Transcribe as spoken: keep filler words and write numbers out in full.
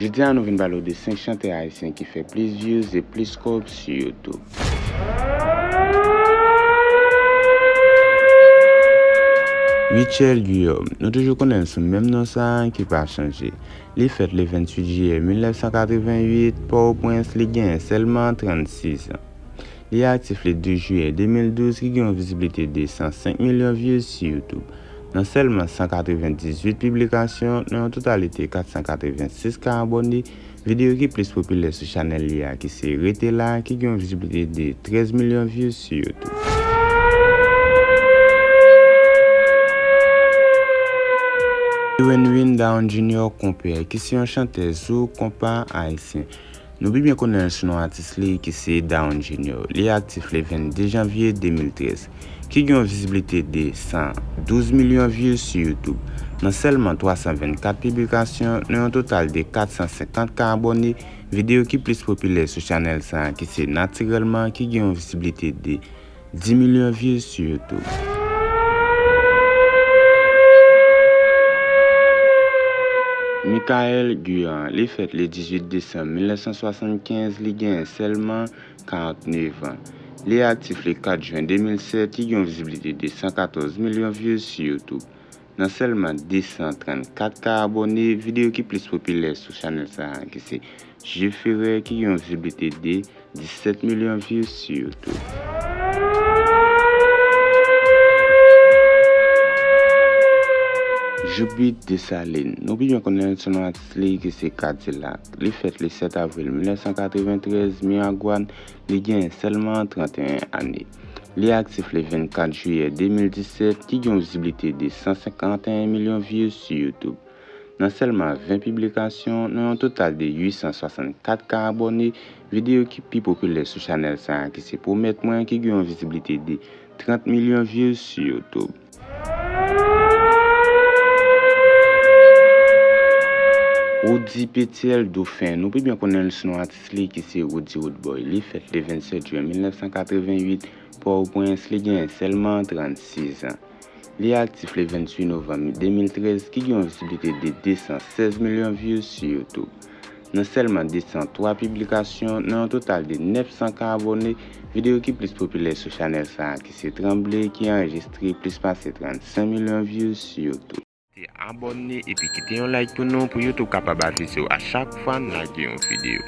Jodi a, nou vin pale w de senk chantè ayisyen ki fè plis views e plis kòb sou YouTube. Rutshelle Guillaume, nou toujou konnen l sou menm non sa a ki pa chanje. Li fèt le venntuit jiyè mil nèf san katreventuit, Pòtoprens, li genyen sèlman trannsis an. Li aktif le douz jiyè de mil douz, ki gen yon vizibilite de san senk milyon views sou YouTube. Nan sèlman san katrevendizuit piblikasyon, nan yon totalite kat san katrevensis K abòne, videyo ki plis popilè sou chanèl li a, ki se Rete La, ki gen yon vizibilite de trèz milyon views sou YouTube. Dwayne Wayne Down Junior Konpè, ki se yon chantè zouk konpa ayisyen. Nou pi byen konnen l sou non atis li ki se Down Junior. Li aktif le vennde janvye de mil trèz, ki gen yon vizibilite de san douz milyon views sou YouTube. Nan sèlman twa san vennkat piblikasyon, nan yon total de kat san senkant K abòne, videyo ki plis popilè sou chanèl sa a ki se Natirèlman, ki gen yon vizibilite de dis milyon views sou YouTube. Michael Guerrand, li fèt le dizuit desanm mil nèf san swasannkenz, li genyen sèlman karannnev an. Li aktif le kat jen de mil sèt, li gen yon vizibilite de san katòz milyon views sou YouTube. Nan sèlman de san trannkat K abòne, videyo ki plis popilè sou chanèl sa a ki se Je ferai, ki gen yon vizibilite de disèt milyon views sou YouTube. Joubit Desalin, nou pi byen konnen l sou non atis li ki se Kadilak. Li fèt le sèt avril mil nèf san katreventrèz, Miragwàn, li genyen sèlman tranteyen ane. Li aktif le vennkat jiyè de mil disèt, ki gen yon vizibilite de san senkanteyen milyon views sou YouTube. Nan sèlman ven piblikasyon, nan yon total de uit san swasannkat K abòne, videyo ki pi popilè sou chanèl sa a ki se Pwomèt Mwen, ki gen yon vizibilite de trant milyon views sou YouTube. Roody Petiel Dauphin, nou pi byen konnen l sou non atis li ki se Roody Roodboy. Li fèt le vennsèt jen mil nèf san katrevenuit, Pòtoprens, li genyen sèlman trannsis an. Li aktif le venntuit novanm de mil trèz, ki gen yon vizibilite de de san sèz milyon views sou YouTube. Nan sèlman de san twa piblikasyon, nan yon total de nèf san K abòne, videyo ki plis popilè sou chanèl sa a ki se Tranble, ki anrejistre plis pase trannsenk milyon views sou YouTube. Te abòne epi kite yon like pou nou, pou YouTube kapab avize w a chak fwa n lage yon videyo.